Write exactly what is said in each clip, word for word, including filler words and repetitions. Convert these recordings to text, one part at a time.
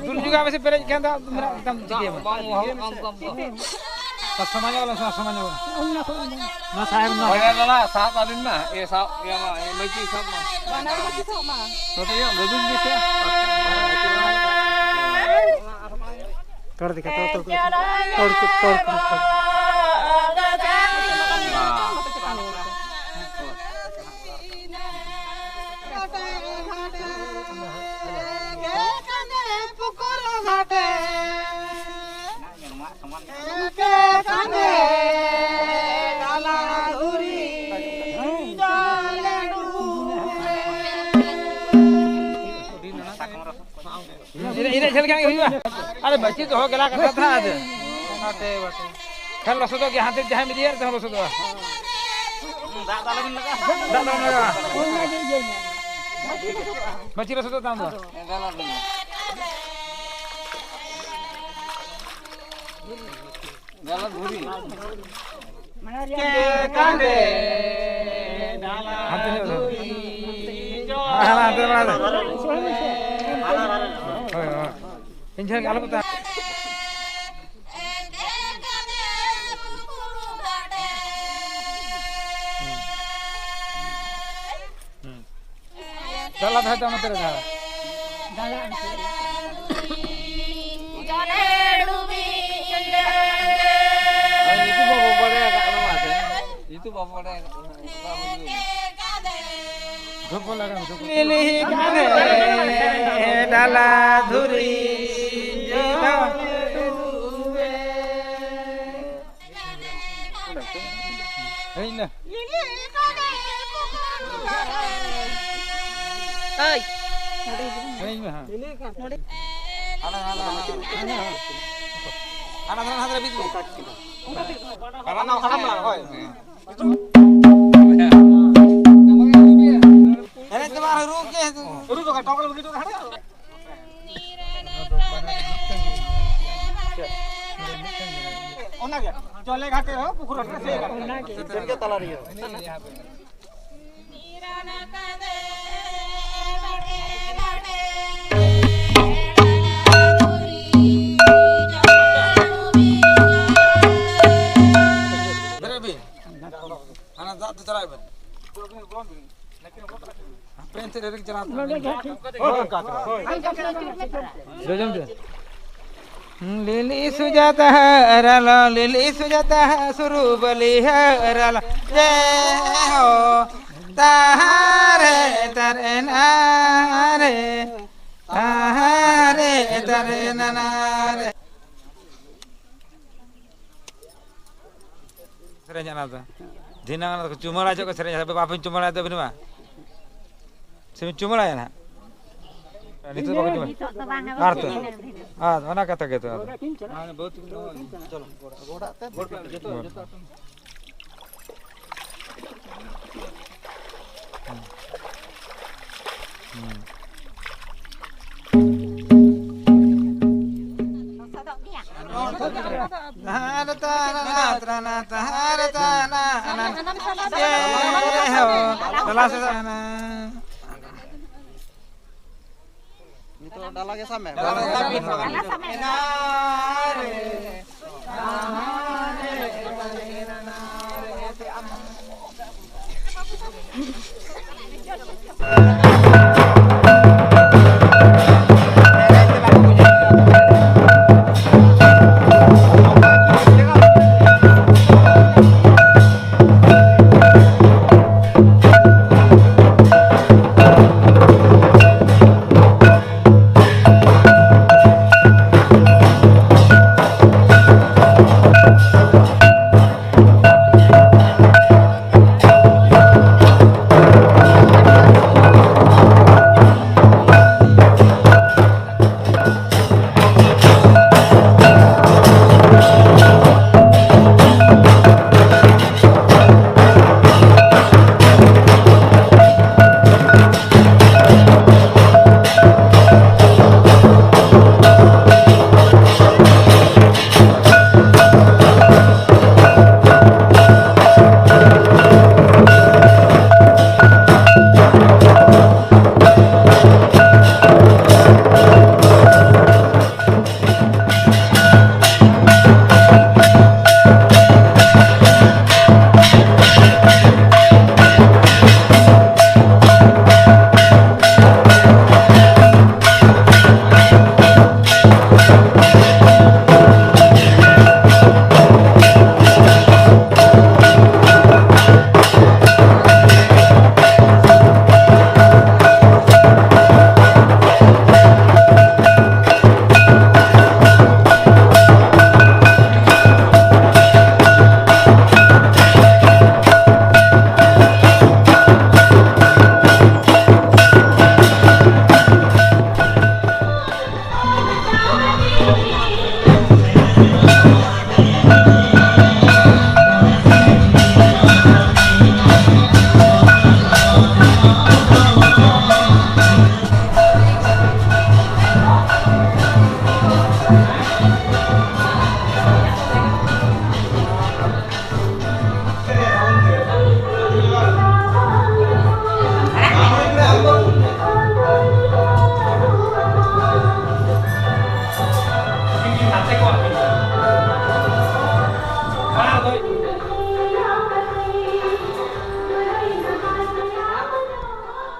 ᱫᱩᱞ ᱧᱚᱜᱟᱜ ᱢᱮᱥᱮ, ᱯᱮᱨᱮᱡ ᱠᱷᱟᱱ ᱫᱚ ᱢᱮᱱᱟᱜ ᱛᱟᱢ, ᱪᱤᱠᱟᱹᱭᱟᱢ? ᱵᱟᱝ, ᱵᱟᱝ, ᱵᱟᱝ, ᱵᱟᱝ᱾ ᱥᱚᱢᱟᱡᱽ ᱵᱟᱞᱟ, ᱥᱚᱢᱟᱡᱽ ᱵᱟᱞᱟ᱾ ᱱᱚᱣᱟ ᱥᱟᱦᱮᱵ, ᱱᱚᱣᱟ᱾ ᱦᱳᱭ, ᱫᱟᱫᱟ, ᱥᱟᱵ ᱟᱹᱵᱤᱱ ᱢᱟ᱾ ᱮ, ᱥᱟᱵ, ᱤᱭᱟᱹ ᱢᱟ, ᱮ, ᱢᱟᱹᱡᱷᱤ ᱥᱟᱵ ᱢᱟ᱾ ᱵᱟᱱᱟᱨ ᱢᱟᱹᱡᱷᱤ ᱥᱟᱵ ᱢᱟ᱾ ᱱᱚᱛᱮ ᱧᱚᱜ ᱵᱟᱹᱵᱤᱱ ᱜᱮ ᱥᱮ? ᱛᱚᱲ ᱫᱤᱠᱷᱟ, ᱛᱚᱲ, ᱛᱚᱲ, ᱛᱚᱲ, ᱛᱚᱲ, ᱛᱚᱲ, ᱛᱚᱲ᱾ ᱤᱱᱟᱹᱜ, ᱤᱱᱟᱹᱜ ᱡᱷᱟᱹᱞ ᱜᱮ ᱦᱩᱭᱩᱜᱼᱟ᱾ ᱟᱨ ᱵᱟᱹᱪᱤ ᱫᱚᱦᱚ ᱜᱮᱞᱟ ᱠᱟᱛᱷᱟ ᱛᱟᱦᱮᱸ ᱟᱫᱚ᱾ ᱠᱷᱟᱱ ᱞᱚᱥᱚᱫᱚᱜ ᱜᱮᱭᱟ, ᱦᱟᱱᱛᱮ ᱡᱟᱦᱟᱸᱭ ᱤᱫᱤᱭᱟ, ᱛᱮᱦᱚᱸ ᱞᱚᱥᱚᱫᱚᱜᱼᱟ᱾ ᱫᱟᱜ ᱫᱚ ᱟᱞᱚᱵᱤᱱ ᱞᱟᱜᱟᱜᱼᱟ᱾ ᱫᱟᱜ ᱫᱚ ᱟᱞᱚᱢ ᱞᱟᱜᱟᱜᱼᱟ᱾ ᱵᱟᱹᱪᱤ ᱞᱚᱥᱚᱫᱚᱜ ᱛᱟᱢ ᱫᱚ᱾ ᱦᱟᱱᱛᱮ ᱧᱚᱜ ᱫᱚ᱾ ᱦᱮᱸ, ᱦᱮᱸ, ᱦᱟᱱᱛᱮ ᱢᱟᱲᱟᱝ ᱫᱚ᱾ ᱦᱳᱭ, ᱦᱳᱭ᱾ ᱤᱧ ᱴᱷᱮᱱ ᱟᱞᱚ ᱯᱮ ᱛᱟᱦᱮᱸ᱾ ᱦᱩᱸ᱾ ᱪᱟᱞᱟᱜ ᱫᱚ ᱦᱚᱭᱛᱳ ᱱᱚᱛᱮ ᱨᱮ ᱫᱟᱬᱟ᱾ ᱧᱩᱛᱩᱢ ᱵᱟᱵᱚ ᱵᱟᱲᱟᱭ ᱟᱠᱟᱫ ᱱᱚᱣᱟ ᱥᱮ? ᱧᱩᱛᱩᱢ ᱵᱟᱵᱚ ᱵᱟᱲᱟᱭ ᱟᱠᱟᱫ ᱱᱚᱣᱟ᱾ ᱫᱷᱩᱯ ᱵᱚᱱ ᱞᱟᱜᱟᱣᱟ, ᱫᱷᱩᱯ᱾ ᱞᱤᱞᱤ ᱠᱟᱱᱮ ᱰᱟᱞᱟ ᱫᱷᱩᱨᱤ ᱡᱚ᱾ ᱦᱮᱡ ᱱᱟ᱾ ᱦᱮᱡ ᱢᱮ, ᱦᱮᱸ᱾ ᱦᱟᱱᱟ, ᱦᱟᱱᱟ, ᱦᱟᱱᱟ᱾ ᱦᱟᱱᱟ, ᱦᱟᱱᱟ, ᱦᱟᱱᱟ, ᱵᱤᱡᱽ ᱢᱮ᱾ ᱦᱟᱱᱟ, ᱦᱟᱱᱟ, ᱦᱟᱱᱟ, ᱦᱳᱭ᱾ ᱮᱱᱮᱡ ᱫᱚ ᱵᱟᱝ, ᱨᱩ ᱜᱮ᱾ ᱨᱩ ᱫᱚ ᱴᱚᱠ ᱨᱮ ᱵᱟᱹᱜᱤ ᱦᱚᱴᱚ ᱠᱟᱜ ᱦᱟᱸᱰᱮ᱾ ᱚᱱᱟᱜᱮ, ᱪᱚᱞᱮ ᱜᱷᱟᱴᱮ ᱦᱚᱸ ᱯᱩᱠᱷᱩᱨ ᱜᱷᱟᱴᱮ ᱥᱮ ᱜᱷᱟᱴᱮ᱾ ᱪᱮᱫ ᱜᱮ ᱛᱟᱞᱟ ᱨᱮᱜᱮ᱾ ᱦᱟᱯᱮ ᱮᱱᱛᱮ ᱨᱮ ᱪᱟᱞᱟᱜ ᱡᱚᱡᱚᱢ ᱛᱮ᱾ ᱞᱤᱞᱤ ᱥᱩᱡᱟᱛᱟ ᱦᱟᱨᱟᱞᱚ, ᱞᱤᱞᱤ ᱥᱩᱡᱟᱛᱟ ᱥᱩᱨᱩ ᱵᱟᱞᱤ ᱦᱟᱨᱟᱞᱚ, ᱡᱮ ᱦᱚ ᱛᱟᱦᱟᱨᱮ ᱛᱟᱨᱮ ᱱᱟᱨᱮ, ᱛᱟᱦᱟᱨᱮ ᱛᱟᱨᱮ ᱱᱟᱨᱮ᱾ ᱥᱮᱨᱮᱧ ᱚᱱᱟ ᱫᱚ᱾ ᱫᱷᱤᱱᱟᱹᱝ ᱚᱱᱟ ᱫᱚ ᱪᱩᱢᱟᱹᱲᱟ ᱡᱚᱦᱚᱜ ᱠᱚ ᱥᱮᱨᱮᱧᱟ᱾ ᱟᱯᱮ ᱵᱟᱯᱮ ᱪᱩᱢᱟᱹᱲᱟᱭᱟ ᱛᱚ ᱟᱹᱵᱤᱱ ᱢᱟ? ᱥᱮ ᱵᱤᱱ ᱪᱩᱢᱟᱹᱲᱟᱭᱟ ᱱᱟᱦᱟᱜ? ᱱᱤᱛᱚᱜ ᱵᱟᱠᱚ ᱪᱩᱢᱟᱹᱲᱟ? ᱱᱤᱛᱚᱜ ᱫᱚ ᱵᱟᱝᱟ, ᱟᱨ ᱛᱚ? ᱫᱷᱤᱱᱟᱹᱝ, ᱫᱷᱤᱱᱟᱹᱝ᱾ ᱟᱨ ᱚᱱᱟ ᱠᱟᱛᱷᱟ ᱜᱮ ᱛᱚ ᱟᱫᱚ᱾ ᱦᱩᱸ᱾ ᱦᱩᱸ᱾ ᱞᱚᱥᱚᱫᱚᱜ ᱜᱮᱭᱟ᱾ ᱱᱤᱛᱚᱜ ᱰᱟᱞᱟ ᱜᱮ ᱥᱟᱵ ᱢᱮ᱾ ᱰᱟᱞᱟ ᱥᱟᱵ ᱢᱮ᱾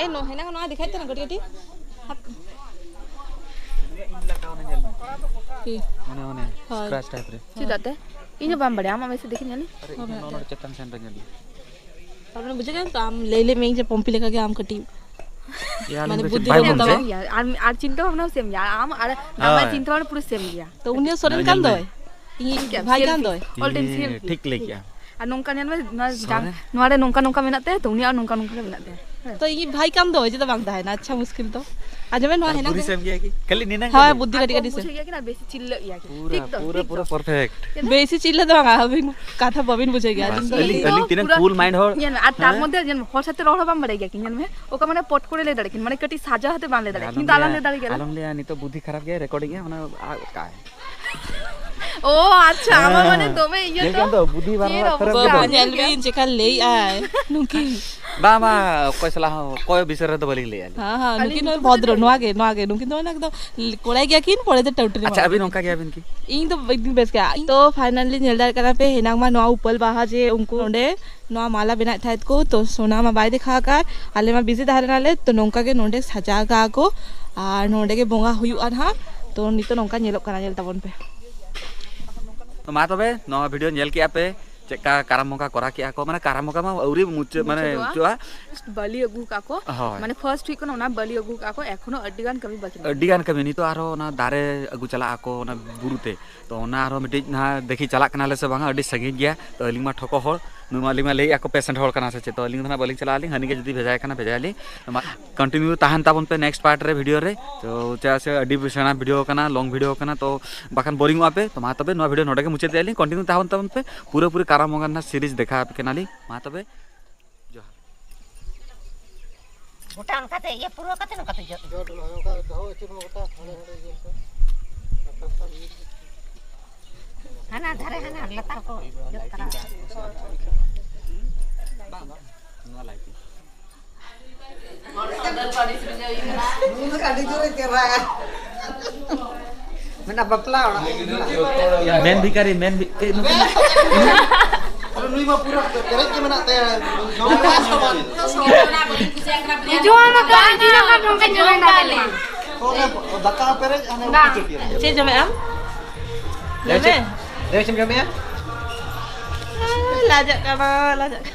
ᱮ, ᱱᱚ-, ᱦᱮᱱᱟᱝ ᱱᱚᱣᱟ ᱫᱮᱠᱷᱟᱭ ᱛᱟᱦᱮᱱᱟ ᱠᱟᱹᱴᱤᱡ ᱠᱟᱹᱴᱤᱡ᱾ ᱦᱟᱯ-, ᱢᱟᱱᱮ ᱚᱱᱮ ᱦᱳᱭ᱾ Scratch type ᱨᱮ᱾ ᱪᱮᱫᱟᱜ ᱛᱮ? ᱤᱧ ᱫᱚ ᱵᱟᱢ ᱵᱟᱲᱟᱭᱟ, ᱟᱢᱟᱜ ᱢᱮᱥᱮ ᱫᱮᱠᱷᱮ ᱧᱮᱞ᱾ ᱟᱨᱮ, ᱦᱳᱭ, ᱱᱚᱜᱼᱚ ᱦᱳᱭ᱾ ᱱᱚᱰᱮ ᱪᱮᱛᱟᱱ ᱥᱮᱱ ᱨᱮ ᱧᱮᱞ ᱢᱮ᱾ ᱛᱟᱨ ᱢᱟᱱᱮ ᱵᱩᱡᱷᱟᱹᱣ ᱠᱮᱫᱟᱢ ᱛᱚ, ᱟᱢ ᱞᱟᱹᱭ ᱞᱮ ᱢᱮ, ᱤᱧ ᱡᱮ ᱯᱚᱢᱯᱤ ᱞᱮᱠᱟ ᱜᱮ ᱟᱢ ᱠᱟᱹᱴᱤᱡ ᱭᱟ, ᱢᱟᱱᱮ ᱟᱹᱞᱤᱧ ᱫᱚ ᱵᱩᱫᱽᱫᱷᱤ ᱪᱮᱫ ᱵᱟᱭ ᱨᱮ ᱵᱚᱞᱚᱱ ᱢᱮᱛᱟᱢᱟ᱾ ᱥᱮ? ᱟᱨ, ᱟᱨ ᱪᱤᱱᱛᱟᱹ ᱵᱷᱟᱵᱽᱱᱟ ᱥᱮᱢ ᱜᱮᱭᱟ, ᱟᱢ ᱟᱨ ᱱᱟᱢᱟᱨ ᱦᱳᱭ᱾ ᱪᱤᱱᱛᱟᱹ ᱵᱷᱟᱵᱽᱱᱟ ᱯᱩᱨᱟᱹ ᱥᱮᱢ ᱜᱮᱭᱟ᱾ ᱛᱚ ᱩᱱᱤ ᱦᱚᱸ ᱥᱚᱨᱮᱱ ᱧᱮᱞ ᱠᱟᱱ ᱢᱮ᱾ ᱫᱚᱭ, ᱤᱧᱤᱡ ᱤᱧ ᱠᱮᱢ, ᱵᱷᱟᱭ ᱥᱮᱢ ᱠᱟᱱ ᱥᱮᱢ᱾ ᱫᱚᱭ᱾ All time ᱥᱮᱢ ᱤᱭᱟᱹ, ᱜᱮ᱾ ᱴᱷᱤᱠ ᱞᱟᱹᱭ ᱠᱮᱜᱼᱟ᱾ ᱟᱨ ᱱᱚᱝᱠᱟ ᱧᱮᱞ ᱢᱮ, ᱱᱚᱣᱟ ᱡᱟᱝ-, ᱥᱚᱨᱮᱱ? ᱱᱚᱣᱟ ᱨᱮ ᱱᱚᱝᱠᱟ ᱱᱚᱝᱠᱟ ᱢᱮᱱᱟᱜ ᱛᱟᱭᱟ, ᱛᱚ ᱩᱱᱤᱭᱟᱜ ᱱᱚᱝᱠᱟ ᱱᱚᱝᱠᱟ ᱜᱮ ᱢᱮᱱᱟᱜ ᱛᱟᱭᱟ᱾ ᱦᱮᱸ᱾ ᱛᱚ ᱤᱧᱤᱡ ᱵᱷᱟᱭ ᱠᱟᱱ ᱫᱚᱭ, ᱪᱮᱫᱟᱜ ᱵᱟᱝ ᱛᱟᱦᱮᱱᱟ? ᱟᱪᱪᱷᱟ, ᱢᱩᱥᱠᱤᱞ ᱫᱚ᱾ ᱟᱸᱡᱚᱢ ᱢᱮ, ᱱᱚᱣᱟ ᱟᱨ ᱦᱮᱱᱟᱝ ᱵᱩᱫᱷᱤ ᱫᱚ ᱥᱮᱢ ᱜᱮᱭᱟ ᱠᱤ? ᱠᱷᱟᱹᱞᱤ ᱱᱤᱱᱟᱹᱝ ᱦᱳᱭ, ᱜᱮ? ᱵᱩᱫᱷᱤ ᱟᱨ ᱠᱟᱹᱴᱤᱡ ᱠᱚᱢ ᱠᱟᱹᱴᱤᱡ ᱥᱮᱢ᱾ ᱵᱩᱡᱷᱟᱹᱣ ᱜᱮᱭᱟ ᱠᱤᱱ ᱟᱨ ᱵᱮᱥᱤ ᱪᱤᱞᱞᱟᱹᱜ ᱜᱮᱭᱟ ᱠᱤᱱ᱾ ᱯᱩᱨᱟᱹ, ᱴᱷᱤᱠ ᱛᱚ? ᱯᱩᱨᱟᱹ, ᱴᱷᱤᱠ ᱯᱩᱨᱟᱹ ᱛᱚ? Perfect᱾ ᱵᱮᱥᱤ ᱪᱤᱞᱞᱟᱹ ᱫᱚ ᱵᱟᱝᱟ, ᱟᱹᱵᱤᱱ ᱠᱟᱛᱷᱟ ᱵᱟᱹᱵᱤᱱ ᱵᱩᱡᱷᱟᱹᱣ ᱜᱮᱭᱟ᱾ ᱵᱟᱥ, ᱟᱹᱞᱤᱧ ᱟᱹᱞᱤᱧ, ᱫᱚ ᱟᱹᱞᱤᱧ ᱛᱤᱱᱟᱹᱜ ᱯᱩᱨᱟᱹ cool mind ᱦᱚᱲ᱾ ᱧᱮᱞ ᱢᱮ, ᱟᱨ ᱛᱟᱨ ᱦᱮᱸ? ᱢᱚᱫᱽᱫᱷᱮ ᱧᱮᱞ ᱢᱮ, ᱦᱚᱲ ᱥᱟᱛᱮ ᱨᱚᱲ ᱦᱚᱸ ᱵᱟᱢ ᱵᱟᱲᱟᱭ ᱜᱮᱭᱟ ᱠᱤᱱ᱾ ᱧᱮᱞ ᱢᱮ, ᱚᱠᱟ ᱢᱟᱱᱮ ᱯᱚᱴ ᱠᱚᱨᱮ ᱞᱟᱹᱭ ᱫᱟᱲᱮᱭᱟᱜ ᱠᱤᱱ, ᱢᱟᱱᱮ ᱠᱟᱹᱴᱤᱡ ᱥᱟᱡᱟ ᱦᱚᱸᱛᱮ ᱵᱟᱝ ᱞᱟᱹᱭ ᱫᱟᱲᱮᱭᱟᱜ ᱠᱤᱱ, ᱟᱞᱚᱢ ᱠᱤᱱᱛᱩ ᱟᱞᱟᱝ ᱞᱟᱹᱭᱟ, ᱞᱮ ᱫᱟᱲᱮ ᱜᱮᱭᱟ᱾ ᱟᱞᱚᱢ ᱞᱟᱹᱭᱟ, ᱱᱤᱛᱚᱜ ᱵᱩᱫᱷᱤ ᱠᱷᱟᱨᱟᱯ ᱜᱮᱭᱟ, recording ᱮ, ᱚᱱᱟ ᱟᱫ ᱠᱟᱜᱼᱟᱭ᱾ ᱳ ᱟᱪᱪᱷᱟ, ᱟᱢᱟᱜ ᱢᱟᱱᱮ ᱦᱮᱸ᱾ ᱫᱚᱢᱮ ᱤᱭᱟᱹ ᱧᱮᱞ ᱛᱚ, ᱠᱮᱫᱟᱢ ᱛᱚ, ᱵᱩᱫᱷᱤ ᱵᱟᱝ ᱪᱮᱫ ᱠᱷᱟᱨᱟᱯ ᱚᱵᱚᱥᱛᱟ? ᱵᱟᱹᱵᱩ, ᱫᱚ᱾ ᱧᱮᱞ ᱵᱤᱱ ᱪᱮᱠᱟ ᱞᱟᱹᱭᱮᱜᱼᱟᱭ ᱱᱩᱠᱤᱱ᱾ ᱵᱟᱝ, ᱵᱟᱝ, ᱚᱠᱚᱭ ᱥᱟᱞᱟᱜ ᱦᱚᱸ, ᱚᱠᱚᱭ ᱵᱤᱥᱚᱭ ᱨᱮᱫᱚ ᱵᱟᱹᱞᱤᱧ ᱞᱟᱹᱭᱟ ᱟᱹᱞᱤᱧ᱾ ᱦᱮᱸ, ᱦᱮᱸ, ᱟᱹᱞᱤᱧ ᱱᱩᱠᱤᱱ ᱫᱚ ᱦᱚᱸ ᱵᱷᱚᱫᱨᱚ, ᱱᱚᱣᱟ ᱜᱮ, ᱱᱚᱣᱟ ᱜᱮ, ᱱᱩᱠᱤᱱ ᱫᱚ ᱢᱟᱱᱮ ᱮᱠᱫᱚᱢ ᱠᱚᱲᱟᱭ ᱜᱮᱭᱟ ᱠᱤᱱ, ᱯᱚᱨᱮ ᱛᱮ ᱴᱟᱹᱣᱴᱨᱤ ᱟᱪᱪᱷᱟ, ᱢᱟᱨᱟ ᱟᱹᱵᱤᱱ ᱠᱤᱱ᱾ ᱚᱱᱠᱟ ᱜᱮᱭᱟᱵᱤᱱ ᱠᱤ? ᱤᱧ ᱫᱚ ᱵᱟᱹᱧ ᱵᱮᱥ ᱜᱮᱭᱟ᱾ ᱛᱚ finally ᱧᱮᱞ ᱫᱟᱲᱮᱭᱟᱜ ᱠᱟᱱᱟ ᱯᱮ, ᱦᱮᱱᱟᱝ ᱢᱟ ᱱᱚᱣᱟ ᱩᱯᱟᱹᱞ ᱵᱟᱦᱟ ᱡᱮ ᱩᱱᱠᱩ ᱱᱚᱰᱮ ᱱᱚᱣᱟ ᱢᱟᱞᱟ ᱵᱮᱱᱟᱣᱮᱫ ᱛᱟᱦᱮᱸᱫ ᱠᱚ, ᱛᱚ ᱥᱳᱱᱟ ᱢᱟ ᱵᱟᱭ ᱫᱮᱠᱷᱟᱣ ᱟᱠᱟᱫ, ᱟᱞᱮ ᱢᱟ busy ᱛᱟᱦᱮᱸ ᱞᱮᱱᱟᱞᱮ, ᱛᱚ ᱱᱚᱝᱠᱟ ᱜᱮ ᱱᱚᱰᱮ ᱥᱟᱡᱟᱣ ᱠᱟᱜᱼᱟ ᱠᱚ ᱟᱨ ᱱᱚᱰᱮ ᱜᱮ ᱵᱚᱸᱜᱟ ᱦᱩᱭᱩᱜᱼᱟ ᱱᱟᱦᱟᱜ᱾ ᱛᱚ ᱱᱤᱛᱚᱜ ᱱᱚᱝᱠᱟ ᱧᱮᱞᱚᱜ ᱠᱟᱱᱟ, ᱧᱮᱞ ᱛᱟᱵᱚᱱ ᱯᱮ᱾ ᱛᱚ ᱢᱟ ᱛᱚᱵᱮ ᱱᱚᱣᱟ video ᱧᱮᱞ ᱠᱮᱜᱼᱟ ᱯᱮ, ᱪᱮᱫᱠᱟ ᱠᱟᱨᱟᱢ ᱵᱚᱸᱜᱟ ᱠᱚᱨᱟᱣ ᱠᱮᱜᱼᱟ ᱠᱚ, ᱢᱟᱱᱮ ᱠᱟᱨᱟᱢ ᱵᱚᱸᱜᱟ ᱢᱟ ᱟᱹᱣᱨᱤ ᱢᱩᱪᱟᱹᱫ, ᱢᱟᱱᱮ ᱢᱩᱪᱟᱹᱫᱚᱜᱼᱟ᱾ ᱢᱩᱪᱟᱹᱫᱚᱜᱼᱟ᱾ Just ᱵᱟᱹᱞᱤ ᱟᱹᱜᱩ ᱠᱟᱜᱼᱟ ᱠᱚ, ᱦᱳᱭ᱾ ᱢᱟᱱᱮ first ᱦᱩᱭᱩᱜ ᱠᱟᱱᱟ ᱚᱱᱟ ᱵᱟᱹᱞᱤ ᱟᱹᱜᱩ ᱠᱟᱜᱼᱟ ᱠᱚ, ᱮᱠᱷᱚᱱᱳ ᱟᱹᱰᱤ ᱜᱟᱱ ᱠᱟᱹᱢᱤ ᱵᱟᱹᱠᱤ ᱢᱮᱱᱟᱜᱼᱟ᱾ ᱟᱹᱰᱤ ᱜᱟᱱ ᱠᱟᱹᱢᱤ, ᱱᱤᱛᱚᱜ ᱟᱨᱦᱚᱸ ᱚᱱᱟ ᱫᱟᱨᱮ ᱟᱹᱜᱩ ᱪᱟᱞᱟᱜ ᱟᱠᱚ ᱚᱱᱟ ᱵᱩᱨᱩ ᱛᱮ, ᱛᱚ ᱚᱱᱟ ᱟᱨᱦᱚᱸ ᱢᱤᱫᱴᱤᱡ ᱱᱟᱦᱟᱜ ᱫᱮᱠᱷᱤ ᱪᱟᱞᱟᱜ ᱠᱟᱱᱟᱞᱮ ᱥᱮ ᱵᱟᱝᱟ, ᱟᱹᱰᱤ ᱥᱟᱺᱜᱤᱧ ᱜᱮᱭᱟ, ᱛᱚ ᱟᱹᱞᱤᱧ ᱢᱟ ᱴᱷᱚᱠᱚ ᱦᱚᱲ, ᱱᱩᱭ ᱢᱟ ᱟᱹᱞᱤᱧ ᱢᱟ ᱞᱟᱹᱭᱮᱫᱼᱟ ᱠᱚ patient ᱦᱚᱲ ᱠᱟᱱᱟ ᱥᱮ ᱪᱮᱫ, ᱛᱚ ᱟᱹᱞᱤᱧ ᱫᱚ ᱱᱟᱦᱟᱜ ᱵᱟᱹᱞᱤᱧ ᱪᱟᱞᱟᱜ ᱟᱹᱞᱤᱧ, ᱦᱟᱹᱱᱤ ᱜᱮ ᱡᱩᱫᱤ ᱵᱷᱮᱡᱟᱭ ᱠᱷᱟᱱ ᱵᱷᱮᱡᱟᱭᱟᱞᱤᱧ᱾ ᱢᱟ continue ᱛᱟᱦᱮᱱ ᱛᱟᱵᱚᱱ ᱯᱮ next part ᱨᱮ video ᱨᱮ, ᱛᱚ ᱪᱮᱫᱟᱜ ᱥᱮ ᱟᱹᱰᱤ ᱥᱮᱬᱟ video ᱠᱟᱱᱟ, long video ᱠᱟᱱᱟ, ᱛᱚ ᱵᱟᱠᱷᱟᱱ boring ᱚᱜᱼᱟ ᱯᱮ᱾ ᱛᱚ ᱢᱟ ᱛᱚᱵᱮ ᱱᱚᱣᱟ video ᱱᱚᱰᱮ ᱜᱮ ᱢᱩᱪᱟᱹᱫ ᱮᱫᱼᱟ ᱞᱤᱧ, continue ᱛᱟᱦᱮᱱ ᱛᱟᱵᱚᱱ ᱯᱮ, ᱯᱩᱨᱟᱹᱯᱩᱨᱤ ᱠᱟᱨᱟᱢ ᱵᱚᱸᱜᱟ ᱨᱮᱱᱟᱜ series ᱫᱮᱠᱷᱟᱣ ᱟᱯᱮ ᱠᱟᱱᱟᱞᱤᱧ᱾ ᱢᱟ ᱛᱚᱵᱮ ᱡᱚᱦᱟᱨ᱾ ᱜᱚᱴᱟ ᱚᱱᱠᱟᱛᱮ ᱤᱭᱟᱹ ᱯᱩᱨᱟᱹᱣ ᱠᱟᱛᱮ ᱱᱚᱝᱠᱟᱛᱮ ᱡᱚᱫ᱾ ᱡᱚᱫ ᱦᱚᱸ ᱚᱱᱠᱟ ᱫᱚᱦᱚ ᱟᱹᱪᱩᱨ ᱢᱮ ᱜᱚᱴᱟ, ᱦᱟᱸᱰᱮ ᱱᱟᱰᱮ ᱤᱭᱟᱹ ᱠᱚ᱾ ᱦᱟᱱᱟ ᱫᱷᱟᱨᱮ ᱦᱟᱱᱟ ᱞᱟᱛᱟᱨ ᱠᱚ ᱡᱚᱫ ᱠᱟᱱᱟ᱾ ᱵᱟᱝ, ᱵᱟᱝ, ᱱᱚᱣᱟ light ᱜᱮ᱾ ᱱᱩᱭ ᱫᱚ ᱟᱹᱰᱤ ᱡᱳᱨᱮ ᱪᱮᱦᱨᱟᱭᱟ᱾ ᱢᱮᱱᱟ ᱵᱟᱯᱞᱟ ᱚᱲᱟᱜ᱾ ᱢᱮᱱ ᱵᱷᱤᱠᱟᱨᱤ, ᱢᱮᱱ ᱵᱷᱤ-, ᱮ, ᱱᱩᱠᱩ ᱟᱨᱮ ᱱᱩᱭ ᱢᱟ ᱯᱩᱨᱟᱹ ᱯᱮᱨᱮᱡ ᱜᱮ ᱢᱮᱱᱟᱜ ᱛᱟᱭᱟ᱾ ᱡᱚᱢ ᱜᱮ ᱵᱟᱭ ᱥᱟᱵᱟ᱾ ᱡᱚᱢ ᱟᱠᱟᱫ ᱤᱫᱤ ᱟᱠᱟᱫ ᱱᱚᱝᱠᱟ ᱡᱚᱢ ᱟᱠᱟᱫ ᱞᱮ᱾ ᱫᱟᱠᱟ ᱯᱮᱨᱮᱡ ᱦᱟᱱᱮ ᱵᱟᱝ᱾ ᱩᱛᱩ ᱪᱮᱫ ᱯᱮ ᱡᱚᱢ? ᱪᱮᱫ ᱡᱚᱢᱮᱫ ᱟᱢ? ᱞᱟᱹᱭ ᱢᱮ᱾ ᱞᱟᱹᱭ ᱢᱮ, ᱪᱮᱫ ᱮᱢ ᱡᱚᱢᱮᱫᱼᱟ? ᱞᱟᱡᱟᱜ ᱠᱟᱱᱟ, ᱞᱟᱡᱟᱜ ᱠᱟᱱᱟ᱾